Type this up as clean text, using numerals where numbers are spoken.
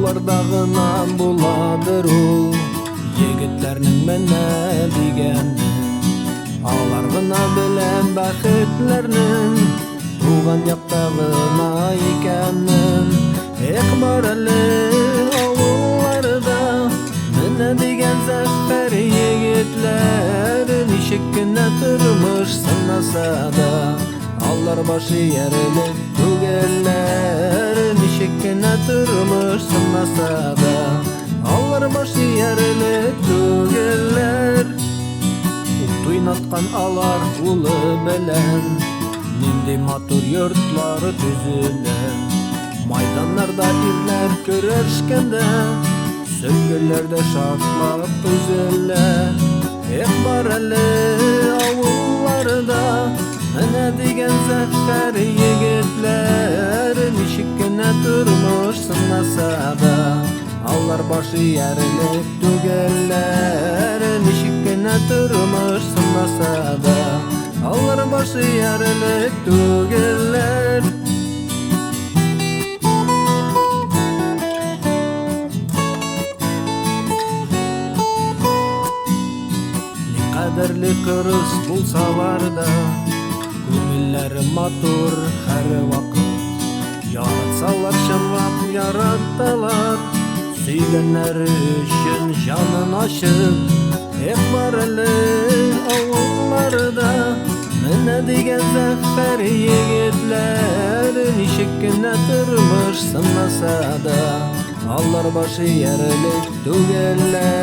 Тауларда гына буладыр ул егетләрнең менә дигәне. Алар гына белә бәхетләрнең туган якта гына икәнен. Эх, бар әле авылларда менә дигән зәфәр егетләр, ничек кенә тормыш сынаса да, алар баш иярлек түгелләр. Ничек кенә тормыш сынаса да, алар баш иярлек түгелләр. Ут уйнаткан алар кулы белән, нинди матур йортлар төзелә. Майданнарда ирләр көрәшкәндә, сөлгеләр дә шартлап өзелә. Эх, бар әле авылларда менә дигән зәфәр егетләр, ничек кенә тормыш сынаса да, алар баш иярлек түгелләр. Ничек кенә тормыш сынаса да, алар баш иярлек түгелләр. Никадәрле кырыс булсалар да, күңелләре матур һәрвакыт. Яратсалар чынлап яраталар, сөйгәннәре өчен җанын ачып. Эх, бар әле авылларда менә дигән зәфәр егетләр, ничек кенә тормыш сынаса да, алар баш иярлек түгелләр.